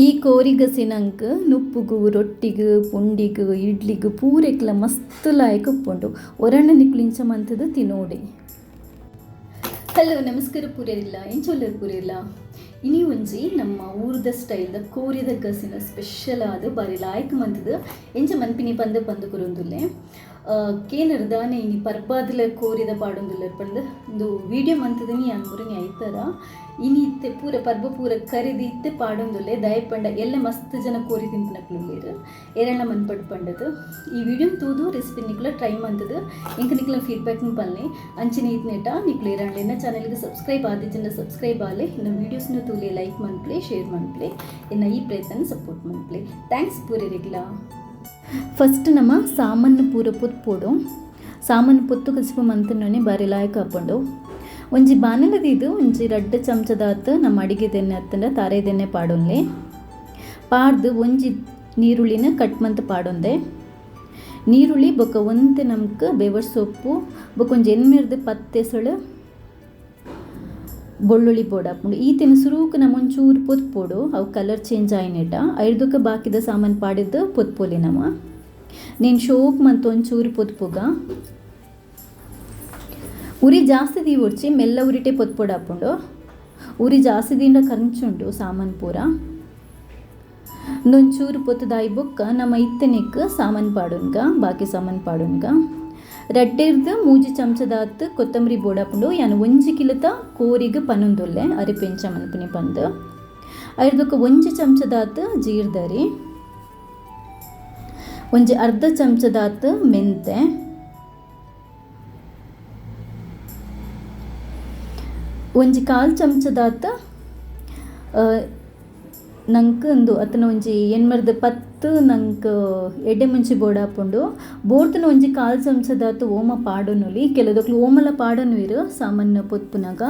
ಈ ಕೋರಿಗಸಿನಂಕ್ ನುಪ್ಪುಗು, ರೊಟ್ಟಿಗು, ಪುಂಡಿಗು, ಇಡ್ಲಿಗು ಪೂರೆಕ್ಲ ಮಸ್ತ್ ಲಾಯಕ್ ಉಪ್ಪುಂಡು. ಒರಣ್ಣ ನಿಕ್ಲು ಇಂಚ ಮಂತುದು ತಿನೋಡೆ. ಹಲೋ ನಮಸ್ಕಾರ ಪೂರೆರಿಲ್ಲ, ಎಂಚೊಲ್ಲರ್ ಪೂರೆರ್ಲ. ಇನಿ ಒಂಜಿ ನಮ್ಮ ಊರ್ದ ಸ್ಟೈಲ್ದ ಕೋರಿದ ಗಸಿನ ಸ್ಪೆಷಲ್ ಆದ್ ಬಾರಿ ಲಾಯಕ್ ಮಂತುದು ಎಂಚ ಮನ್ಪಿನಿ ಪಂದ್ ಪಂದ್ ಕೊರೊಂದುಲ್ಲೆ. ಕೇನರ್ ದಾನೆ ಇನಿ ಪರ್ಬಾದಲ ಕೋರಿದ ಪಾಡೊಂದುಲ್ಲೆರ್ ಪಂದ್ ಉಂದು ವೀಡಿಯೋ ಮಂತುದಿನಿ ಯಾನ್ ಮುರುನಿ ಐತರ. ಇನಿ ಇತ್ತೆ ಪೂರ ಪರ್ಬ ಪೂರ ಕರಿದ್ ಇತ್ತೆ ಪಾಡೊಂದುಲ್ಲೆ ದಾಯೆ ಪಂಡ ಎಲ್ಲೆ ಮಸ್ತ್ ಜನ ಕೋರಿ ತಿನ್ಪಿನಕ್ಲು ಉಲ್ಲೆರ್. ಏರೆಣ್ಣ ಮನ್ಪಡ್ ಪಂಡದು. ಈ ವೀಡಿಯೋನ್ ತೂದು ರೆಸಿಪಿ ನಿಕ್ಲ ಟ್ರೈ ಮಂತುದು ಎಂಕ್ ನಿಕ್ಲ ಫೀಡ್ಬ್ಯಾಕ್ ಪನ್ಲೆ. ಅಂಚನೆ ಇತ್ನೆಟ ನಿಕ್ಲು ಏರೆಣ್ಣ ಚಾನೆಲ್ಗ್ ಸಬ್ಸ್ಕ್ರೈಬ್ ಆದಿಜ್ಜಿಂಡ ಸಬ್ಸ್ಕ್ರೈಬ್ ಆಲೆ. ಇನ್ನ ವೀಡಿಯೋಸ್ನ ತೂಲೆ ಲೈಕ್ ಮನ್ಪ್ಲೆ, ಶೇರ್ ಮನ್ಪ್ಲೆ, ಇನ್ನ ಈ ಪ್ರಯತ್ನ ಸಪೋರ್ಟ್ ಮನ್ಪ್ಲೆ. Thanks ಪೂರೆರೆಗ್ಲ. ಫಸ್ಟ್ ನಮ್ಮ ಸಾಮಾನು ಪೂರ ಪೊತ್ಪೊಡು. ಸಾಮಾನು ಪೊತ್ತು ಕಸಿಪು ಮಂತುನನೆ ಬಾರಿ ಲಾಯಕ್ ಆಪುಂಡು. ಒಂಜಿ ಬಾಣಲೆದೀದು ಒಂಜಿ ರಡ್ಡ್ ಚಮಚದಾತ್ ನಮ್ಮ ಅಡಿಗೆದೆಣ್ಣೆ ಅತ್ತಂಡ ತಾರೆದೆಣ್ಣೆ ಪಾಡೊನ್ಲೆ. ಪಾಡ್ದು ಒಂಜಿ ನೀರುಳ್ಳಿನ ಕಟ್ ಮಂತ್ ಪಾಡೊಂದೆ. ನೀರುಳ್ಳಿ ಬೊಕ್ಕ ಒಂತೆ ನಮ್ಕ್ ಬೇವರ್ ಸೊಪ್ಪು ಬೊಕ್ಕ ಒಂಜಿ ಎಣ್ಮೆರ್ದ್ ಪತ್ತ್ ಎಸಳು ಬೊಳ್ಳುಳ್ಳಿ ಬೋಡಾಪುಂಡು. ಈತೆನ್ ಸುರೂಕು ನಮ ಒಂಚೂರು ಪೊತ್ಪೊಡು ಅವು ಕಲರ್ ಚೇಂಜ್ ಆಯಿನೆಟ ಐರ್ದೊಕ ಬಾಕಿದ ಸಾಮಾನು ಪಾಡಿದ್ ಪೊತ್ಪೊಲಿ ನಮ. ನೇನ್ ಶೋಕ್ ಮಂತ್ ಒಂಚೂರು ಪೊತ್ಪುಗ. ಉರಿ ಜಾಸ್ತಿ ದೀವೊಡ್ಚಿ ಮೆಲ್ಲ ಉರಿಟೆ ಪೊತ್ಪೊಡಾಪುಂಡು. ಉರಿ ಜಾಸ್ತಿ ದೀಂಡ ಕಂಚುಂಡು ಸಾಮಾನು ಪೂರ. ಒಂಚೂರು ಪೊತ್ತುದಾಯಿ ಬೊಕ್ಕ ನಮ ಇತ್ತೆನೆಕ್ ಸಾಮಾನು ಪಾಡೊನ್ಗ ಬಾಕಿ ಸಾಮಾನು ಪಾಡೊನ್ಗ. ರಡ್ಡೆರ್ದ್ ಮೂಜಿ ಚಮಚದಾತ್ ಕೊತ್ತಂಬರಿ ಬೋಡಾಪುಂಡು. ಯಾನ್ ಒಂಜಿ ಕಿಲತ ಕೋರಿಗ್ ಪನೊಂದುಲ್ಲೆ ಅರಿಪು ಎಂಚ ಮನ್ಪುನಿ ಪಂದ್. ಐರ್ದೊಕ ಒಂಜಿ ಚಮಚದಾತ್ ಜೀರ್ದರಿ, ಒಂಜಿ ಅರ್ಧ ಚಮಚದಾತ್ ಮೆಂತೆ, ಒಂಜಿ ಕಾಲ್ ಚಮಚದಾತ್ ನಂಕ್ ಉಂದು ಅತ್ತನ ಒಂಜಿ ಎಣ್ಮರ್ದ್ ಪತ್ತ್ ನಂಕ್ ಎಡ್ಡೆ ಮುಂಚಿ ಬೋಡಾಪುಂಡು. ಬೋಡ್ತನ ಒಂಜಿ ಕಾಲ್ ಚಮಚದಾತ್ ಓಮ ಪಾಡೊನುಲಿ. ಕೆಲದಕ್ಲು ಓಮಲ ಪಾಡೊನುವೆರ್ ಸಾಮಾನ್ಯ ಪೊತ್ಪುನಗ.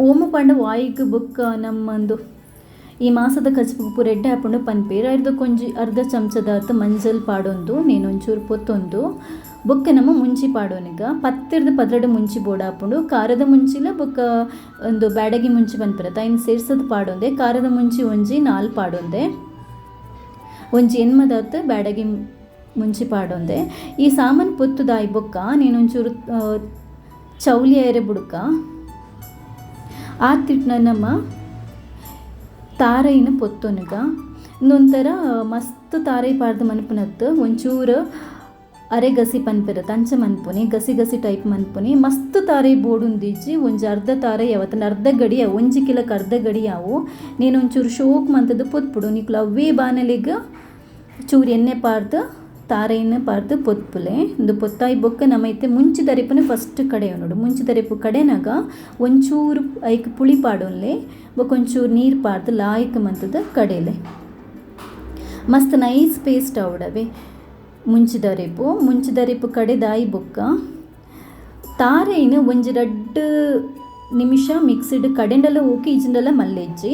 ಓಮ ಪಂಡ ವಾಯಿಗ್ ಬೊಕ್ಕ ನಮ್ಮಂದು ಈ ಮಾಸದ ಕಜಿಪುಗು ಪೂರ ಎಡ್ಡೆ ಆಪುಂಡು ಪನ್ಪೆರ್. ಐರ್ದೊಕ ಒಂಜಿ ಅರ್ಧ ಚಮಚದಾತ್ ಮಂಜಲ್ ಪಾಡೊಂದು ನೇನ್ ಒಂಚೂರು ಪೊತ್ತೊಂದು ಬೊಕ್ಕ ನಮ ಮುಂಚಿ ಪಾಡೊನಿಗ. ಪತ್ತೆರ್ದ್ ಪದ್ರಡ್ ಮುಂಚಿ ಬೋಡಾಪುಂಡು. ಖಾರದ ಮುಂಚಿಲ ಬೊಕ್ಕ ಉಂದು ಬ್ಯಾಡಗಿ ಮುಂಚಿ ಪನ್ಪೆರತ ಐನ್ ಸೇರ್ಸದ್ ಪಾಡೊಂದೆ. ಖಾರದ ಮುಂಚಿ ಒಂಜಿ ನಾಲ್ ಪಾಡೊಂದೆ. ಒಂಜಿ ಎಣ್ಮದಾತ್ ಬ್ಯಾಡಗಿ ಮುಂಚಿ ಪಾಡೊಂದೆ. ಈ ಸಾಮಾನು ಪೊತ್ತುದಾಯಿ ಬೊಕ್ಕ ನೇನ್ ಒಂಚೂರು ಚೌಲಿ ಐರೆ ಬುಡ್ಕ ಆತಿಟ್ನ ನಮ ತಾರೈನ್ ಪೊತ್ತೊನುಗ. ಉಂದೊಂಥರ ಮಸ್ತ್ ತಾರೈ ಪಾಡ್ದ್ ಮನ್ಪುನತ್ ಒಂಚೂರು ಅರೆ ಗಸಿ ಪನ್ಪೆರತ ಅಂಚ ಮನ್ಪುನಿ ಗಸಿ ಗಸಿ ಟೈಪ್ ಮನ್ಪುನಿ. ಮಸ್ತ್ ತಾರೈ ಬೋಡುಂದಿಜ್ಜಿ ಒಂಜಿ ಅರ್ಧ ತಾರೈ ಅವು ಅರ್ಧ ಗಡಿ ಅವು ಒಂಜಿ ಕಿಲಕ್ ಅರ್ಧ ಗಡಿ ಅವು. ನೇನ್ ಒಂಚೂರು ಶೋಕ್ ಮಂತುದು ಪೊತ್ಪುಡು. ನಿಕ್ಲು ಅವ್ವೇ ಬಾಣಲೆಗ್ ಚೂರು ಎಣ್ಣೆ ಪಾಡ್ದ್ ತಾರೈನ್ ಪಾಡ್ದ್ ಪೊತ್ಪುಲೆ. ಉಂದು ಪೊತ್ತಾಯಿ ಬೊಕ್ಕ ನಮ ಇತ್ತೆ ಮುಂಚಿದರಿಪುನು ಫಸ್ಟ್ ಕಡೆಯೊನೊಡು. ಮುಂಚಿದರಿಪು ಕಡೆನಗ ಒಂಚೂರು ಐಕ್ ಪುಳಿ ಪಾಡೊನ್ಲೆ ಬೊಕ್ಕ ಒಂಚೂರು ನೀರು ಪಾಡ್ದ್ ಲಾಯ್ಕ್ ಮಂತುದು ಕಡೆಲೆ. ಮಸ್ತ್ ನೈಸ್ ಪೇಸ್ಟ್ ಆವೊಡವೆ ಮುಂಚಿದರಿಪು. ಮುಂಚಿದರಿಪು ಕಡೆದಾಯಿ ಬೊಕ್ಕ ತಾರೈನ್ ಒಂಜಿ ರಡ್ಡ್ ನಿಮಿಷ ಮಿಕ್ಸಿಡ್ ಕಡೆಂಡಲ ಓಕೆ ಇಜ್ಜಿಂಡಲ ಮಲ್ಲೆಜ್ಜಿ.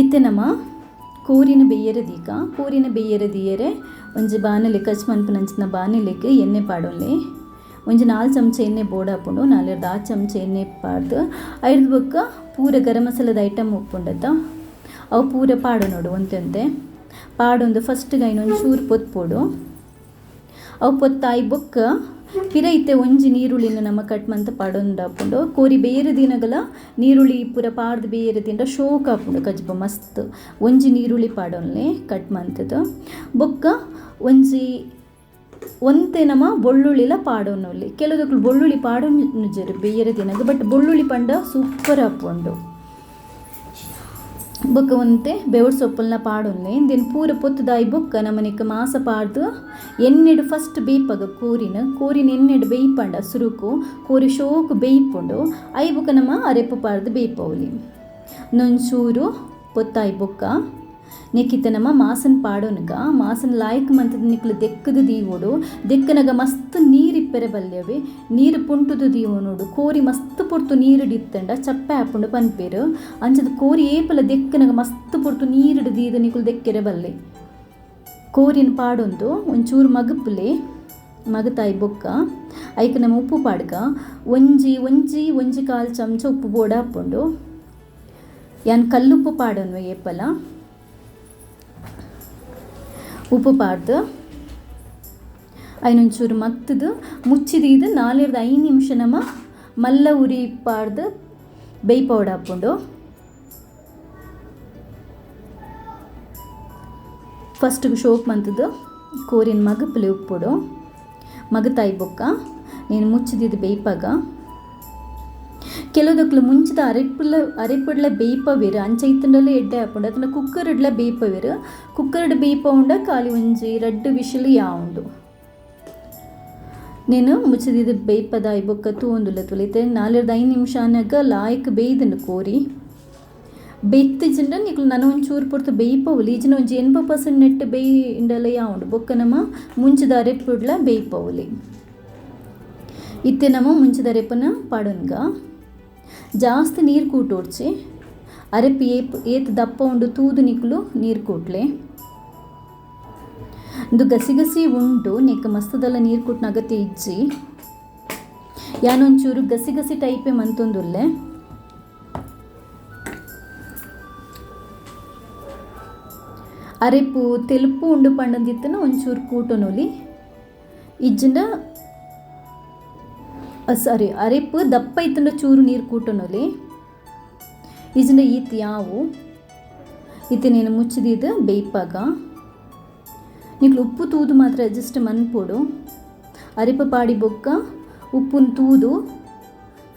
ಇತ್ತೆ ನಮ ಕೋರಿನ ಬೇಯರೆ ದೀಕ. ಕೋರಿನ ಬೇಯರೆ ದೀಯರೆ ಒಂಜಿ ಬಾಣಲೆ ಕಚ್ ಮನ್ಪುನಂಚಿನ ಬಾಣಲೆಗ್ ಎಣ್ಣೆ ಪಾಡೊನ್ಲೆ. ಒಂಜಿ ನಾಲ್ ಚಮಚ ಎಣ್ಣೆ ಬೋಡಾಪುಂಡು. ನಾಲೆರ್ದ್ ಆಜಿ ಚಮಚ ಎಣ್ಣೆ ಪಾಡ್ದ್ ಐರ್ದ್ ಬೊಕ್ಕ ಪೂರ ಗರಂ ಮಸಾಲದ ಐಟಮ್ ಉಪ್ಪುಂಡತ ಅವು ಪೂರ ಪಾಡೊನೊಡು ಒಂತೆ ಒಂತೆ ಪಾಡೊಂದು ಫಸ್ಟ್ ಐನ್ ಒಂಚೂರು ಪೊತ್ಪೊಡು. ಅವು ಪೊತ್ತಾಯಿ ಬೊಕ್ಕ ಪಿರ ಇತ್ತೆ ಒಂಜಿ ನೀರುಳ್ಳಿನ ನಮ ಕಟ್ ಮಂತ್ ಪಾಡೊಂದಾಪುಂಡು. ಕೋರಿ ಬೇಯರೆ ದೀನಗಲ ನೀರುಳ್ಳಿ ಪೂರ ಪಾಡ್ದ್ ಬೇಯರೆ ದೀಂಡ ಶೋಕ್ ಆಪುಂಡು ಕಜಿಪು ಮಸ್ತ್. ಒಂಜಿ ನೀರುಳ್ಳಿ ಪಾಡೊನ್ಲೆ ಕಟ್ ಮಂತುದು. ಬೊಕ್ಕ ಒಂಜಿ ಒಂತೆ ನಮ ಬೊಳ್ಳುಳ್ಳಿಲ ಪಾಡೊನೊಲಿ. ಕೆಲದಕ್ಲು ಬೊಳ್ಳುಳ್ಳಿ ಪಾಡೊನುಜೆರ್ ಬೇಯರೆ ದಿನಗ ಬಟ್ ಬೊಳ್ಳುಳ್ಳಿ ಪಂಡ ಸೂಪರ್ ಆಪುಂಡು. ಬೊಕ್ಕ ಒಂತೆ ಬೇವು ಸೊಪ್ಪುಲ್ನ ಪಾಡೊನ್ಲೆ. ಇಂದೆನ್ ಪೂರ ಪೊತ್ತುದಾಯಿ ಬೊಕ್ಕ ನಮನಿಕ್ ಮಾಸ ಪಾಡ್ದು ಎಣ್ಣೆಡ್ ಫಸ್ಟ್ ಬೇಯ್ಪಗ ಕೋರಿನ. ಕೋರಿನ ಎಣ್ಣೆಡ್ ಬೇಯ್ಪಂಡ ಸುರುಕು ಕೋರಿ ಶೋಕು ಬೇಯ್ಪುಂಡು. ಐ ಬೊಕ್ಕ ನಮ ಅರೆಪು ಪಾಡ್ದು ಬೇಯ್ಪವೊಲಿ. ಒಂಚೂರು ಪೊತ್ತಾಯಿ ಬೊಕ್ಕ ನೆಕ್ಕಿತ್ತ ನಮ ಮಾಸನ್ ಪಾಡೊನುಗ. ಮಾಸನ್ ಲಾಯ್ಕ್ ಮಂತುದು ನಿಕ್ಲು ದೆಕ್ಕುದು ದೀವೊಡು. ದೆಕ್ಕುನಗ ಮಸ್ತ್ ನೀರು ಇಪ್ಪೆರೆ ಬಲ್ಯವೆ. ನೀರು ಪುಂಟುದು ದೀವೊನೊಡು. ಕೋರಿ ಮಸ್ತ್ ಪೊರ್ತು ನೀರುಡ್ ಇತ್ತಂಡ ಚಪ್ಪೆ ಆಪುಂಡು ಪನ್ಪೆರ್. ಅಂಚದ ಕೋರಿ ಏಪಲ ದೆಕ್ಕುನಗ ಮಸ್ತ್ ಪೊರ್ತು ನೀರುಡ್ ದೀದ್ ನಿಕುಲು ದೆಕ್ಕೆರೆ ಬಲ್ಲೆ. ಕೋರಿನ್ ಪಾಡೊಂದು ಒಂಚೂರು ಮಗುಪುಲೆ. ಮಗತಾಯಿ ಬೊಕ್ಕ ಐಕ್ ನಮ ಉಪ್ಪು ಪಾಡ್ಗ. ಒಂಜಿ ಒಂಜಿ ಒಂಜಿ ಕಾಲ್ ಚಮಚ ಉಪ್ಪು ಬೋಡಾಪುಂಡು. ಯಾನ್ ಕಲ್ಲುಪ್ಪು ಪಾಡೊನ್ವೆ ಏಪಲ ಉಪ್ಪು ಪಾಡ್ದು ಐನೊಂಚೂರು ಮತ್ತದು ಮುಚ್ಚಿದೀದು 4-5 ನಿಮಿಷ ನಮ್ಮ ಮಲ್ಲ ಉರಿ ಪಾಡ್ದು ಬೇಯ್ಪೌಡ ಹಾಕ್ಕೊಂಡು ಫಸ್ಟ್ಗೆ ಶೋಕ್ ಮಂತದ್ದು ಕೋರಿನ ಮಗಪುಲಿ ಉಪ್ಪುಡು ಮಗತಾಯಿ ಬೊಕ್ಕ నేను ಮುಚ್ಚಿದ್ದು ಬೇಯ್ಪಾಗ ಕೆಲವುದಕ್ಲು ಮುಂಚಿದ ಅರೆಪುಡ್ಲ ಬೇಯ್ಪವೇರು ಅಂಚ ಇತ್ತಂಡಲ ಎಡ್ಡೆ ಹಾಕೊಂಡು ಅದನ್ನ ಕುಕ್ಕರ್ಡ್ಲ ಬೇಯ್ಪವೇರು ಕುಕ್ಕರ್ಡ್ ಬೇಯ್ಪ ಉಂಡ ಖಾಲಿ ಒಂಜಿ ರಡ್ಡು ವಿಷಲು ಯಾವುಂಡು నేను ಮುಚ್ಚಿದ್ದು ಬೇಯ್ಪದ ಬೊಕ್ಕ ತೂಂದುಲ್ಲ ತುಲಿತೆ 4-5 ನಿಮಿಷ ಅನ್ನಾಗ ಲಾಯ್ಕ್ ಬೇಯ್ದುಂಡು ಕೋರಿ ಬೆತ್ತಿಜಿಂಡ ನಿಕ್ಲು ನನ ಒಂಚೂರು ಪೊರ್ತು ಬೇಯ್ಪವುಲಿ ಈಜಿನ ಒಂಜಿ 80% ನೆಟ್ ಬೇಯಿಂಡಲ ಯಾವುಂಡು ಬೊಕ್ಕ ನಮ್ಮ ಮುಂಚಿದ ಅರೆಪುಡ್ಲ ಬೇಯ್ಪವುಲಿ ಇತ್ತೆ ನಮ್ಮ ಮುಂಚಿದ ಅರೆಪನ ಪಾಡೊನ್ಗ ಜಾಸ್ತಿ ನೀರು ಕೂಟೋಡ್ಚಿ ಅರೆಪು ಏತ್ ದಪ್ಪ ಉಂಡು ತೂದು ನಿಕ್ಲು ನೀರು ಕೂಟ್ಲೆ ಇಂದು ಗಸಿ ಗಸಿ ಉಂಟು ನೆಕ್ ಮಸ್ತದಲ್ಲ ನೀರು ಕೂಟ್ನ ಅಗತ್ಯ ಇಜ್ಜಿ ಯಾನೊಂಚೂರು ಗಸಿ ಗಸಿ ಟೈಪೆ ಮಂತೊಂದುಲ್ಲೆ ಅರೆಪು ತೆಲುಪು ಉಂಡು ಪಂಡಂದಿತ್ತನ ಒಂಚೂರು ಕೂಟೊನೊಲಿ ಇಜ್ಜಿಂಡ ಸಾರಿ ಅರೆಪು ದಪ್ಪ ಇತ್ತಂಡ ಚೂರು ನೀರು ಕೂಟೊನೊಲಿ ಇಜ್ಜಿಂಡ ಈತ್ ಯಾವು ಇತ್ತೆ నేను ಮುಚ್ಚಿದಿದ್ದು ಬೇಯ್ಪಾಗ ನಿಕ್ಲು ಉಪ್ಪು ತೂದು ಮಾತ್ರ ಅಡ್ಜಸ್ಟ್ ಮನ್ಪೊಡು ಅರಿಪ ಪಾಡಿ ಬೊಕ್ಕ ಉಪ್ಪುನ್ ತೂದು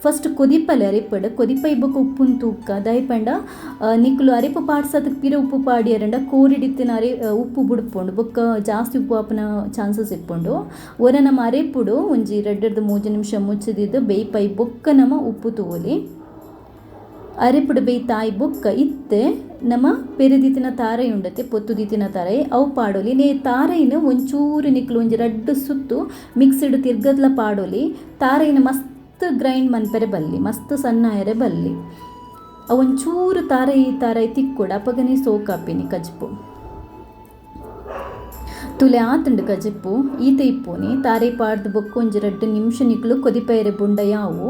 ಫಸ್ಟ್ ಕೊದಿಪ್ಪಲೆ ಅರಿಪಡು ಕೊದಿಪೈ ಬೊಕ್ಕ ಉಪ್ಪುನ್ ತೂಕ್ಕ ದಯಪಂಡ ನಿಕ್ಲು ಅರಿಪ ಪಾಡ್ಸದಕ್ಕೆ ಪಿರ ಉಪ್ಪು ಪಾಡಿಯರಂಡ ಕೋರಿಡಿತ್ತಿನ ಅರೆ ಉಪ್ಪು ಬುಡ್ಪೊಂಡು ಬೊಕ್ಕ ಜಾಸ್ತಿ ಉಪ್ಪು ಆಪುನ ಚಾನ್ಸಸ್ ಇಪ್ಪುಂಡು ಒರ ನಮ್ಮ ಅರೆಪುಡು ಒಂಜಿ 2-3 ನಿಮಿಷ ಮುಚ್ಚಿದಿದ್ದು ಬೇಯ್ಪೈ ಬೊಕ್ಕ ನಮ್ಮ ಉಪ್ಪು ತೂವೊಲಿ ಅರೆಪುಡು ಬೇಯ್ ತಾಯಿ ಬೊಕ್ಕ ಇತ್ತೆ ನಮ್ಮ ಪೆರುದಿತ್ತಿನ ತಾರೈ ಉಂಡತೆ ಪೊತ್ತುದಿತ್ತಿನ ತಾರೈ ಅವು ಪಾಡೊಲಿ ನೇ ತಾರೈನ ಒಂಚೂರು ನಿಕ್ಲು ಒಂಜಿ 2 ಸುತ್ತು ಮಿಕ್ಸ್ಡ್ ತಿರ್ಗದ್ಲ ಪಾಡೊಲಿ ತಾರೈನ ಮಸ್ತ್ ಗ್ರೈಂಡ್ ಮನ್ಪೆರೆ ಬಲ್ಲಿ ಮಸ್ತ್ ಸಣ್ಣ ಆಯರೆ ಬಲ್ಲಿ ಅವು ಒಂಚೂರು ತಾರೈ ತಾರೈ ತಿಕ್ಕೊಡು ಅಪಗನೆ ಸೋಕಾಪಿನಿ ಕಜ್ಪು ತುಲೆ ಆತುಂಡು ಕಜಿಪ್ಪು ಈತ ಇಪ್ಪುನಿ ತಾರೈ ಪಾಡ್ದು ಬೊಕ್ಕ ಒಂಜಿ 2 ನಿಮಿಷ ನಿಕ್ಲು ಕೊದಿಪೈರೆ ಬುಂಡ ಯಾವು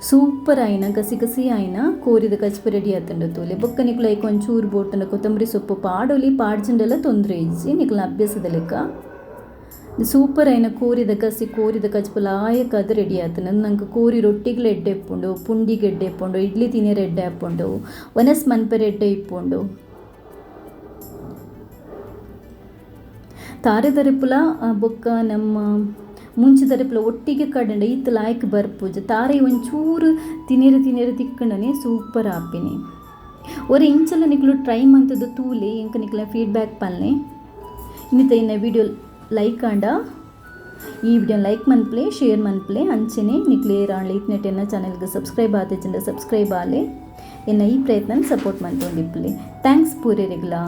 ಸೂಪರ್ ಆಯಿನ ಗಸಿ ಗಸಿ ಆಯಿನ ಕೋರಿದ ಕಜ್ಪು ರೆಡಿ ಆತುಂಡು ತೂಲೆ ಬೊಕ್ಕ ನಿಕ್ಲು ಐಕ್ ಒಂಚೂರು ಬೋಡ್ತುಂಡ ಕೊತ್ತಂಬರಿ ಸೊಪ್ಪು ಪಾಡೊಲಿ ಪಾಡ್ಜಿಂಡಲ ತೊಂದರೆ ಇಜ್ಜಿ ನಿಕ್ಲ ಅಭ್ಯಾಸದ ಲೆಕ್ಕ ಸೂಪರ್ ಆಯಿನ ಕೋರಿದ ಗಸಿ ಕೋರಿದ ಕಜ್ಪು ಲಾಯಕ ಅದು ರೆಡಿ ಆತುಂಡು ನಂಗೆ ಕೋರಿ ರೊಟ್ಟಿಗ್ಲ ಎಡ್ಡೆ ಇಪ್ಪುಂಡು ಪುಂಡಿಗೆ ಎಡ್ಡೆ ಇಪ್ಪುಂಡು ಇಡ್ಲಿ ತಿನಿಯರ ಎಡ್ಡೆ ಇಪ್ಪುಂಡು ಒನಸ್ ಮನ್ಪೆರೆ ಎಡ್ಡೆ ಇಪ್ಪುಂಡು ತಾರೆದರೆಪುಲ ಬೊಕ್ಕ ನಮ್ಮ ಮುಂಚಿದರೆಪುಲ ಒಟ್ಟಿಗೆ ಕಡಂಡ ಈತ ಲಾಯಕ್ ಬರ್ಪೂಜೆ ತಾರೆ ಒಂಚೂರು ತಿನೇರು ತಿನೇರು ತಿಕ್ಕಂಡನೆ ಸೂಪರ್ ಆಪಿನಿ ಒರ ಇಂಚಲ ನಿಕ್ಲು ಟ್ರೈ ಮಂತದ್ದು ತೂಲೆ ಇಂಕ ನಿಕ್ಲ ಫೀಡ್ಬ್ಯಾಕ್ ಪಲ್ನೆ ಇನ್ನಿತ ಇನ್ನ ವಿಡಿಯೋ ಲೈಕ್ ಆಂಡ ಈ ವಿಡಿಯೋ ಲೈಕ್ ಮನ್ಪ್ಲೆ ಶೇರ್ ಮನ್ಪ್ಲೆ ಅಂಚನೆ ನಿಕ್ಲೆ ರಾಣ್ಲೆ ಇತ್ನೆಟ್ ಎನ್ನ ಚಾನೆಲ್ಗೆ ಸಬ್ಸ್ಕ್ರೈಬ್ ಆತೆ ಸಬ್ಸ್ಕ್ರೈಬ್ ಆಲೆ ಎನ್ನ ಈ ಪ್ರಯತ್ನ ಸಪೋರ್ಟ್ ಮಂತೊಂದಿಪ್ಪಲೆ thanks ಪೂರೆರೆಗ್ಲಾ.